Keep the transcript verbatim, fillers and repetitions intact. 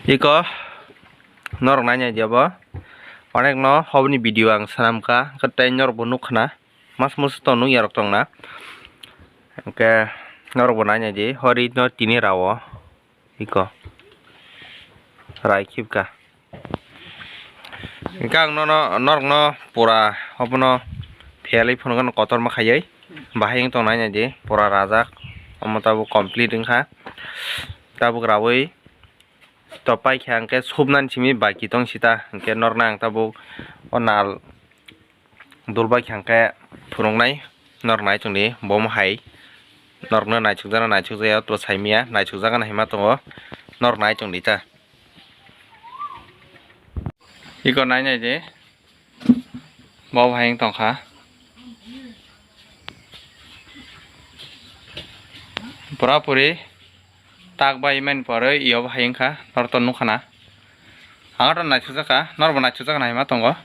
Iko norok nainai di abo. Onekno hoboni video ang swnamkha, hwnkhe tei norokbo nukkhana. Mas musu to nukya rok tongna. Hwnkhe norokbo nainai di, hori no tini rao. Iko. Rai khibka. Hwnkhe ang nono, norokno pura obono phelwi phunukgano kotorma khaiwi. Bahai wng tong nainai di, pura rajak. Omo tabuk complete wngkha. Tabuk rawi. To paikha hwnkhe subnani simi baki tong sita, hwnkhe norna ang tabuk o nal dulbai kha hwnkhe phunuknai, norok nai chwngdi bomo hai, norokno naisukjana naisukjaya to saimaya, naisukjakgana hinma tongo, norok nai chwngdi ta. Iko nai nai di. Bo bo hai wng tongkha. Pura puri tak bai mani pore iyo bo hai wngkha, norok to nukha na. Ang to naisukjakha, norok bo naisukjakha na hinma tongo.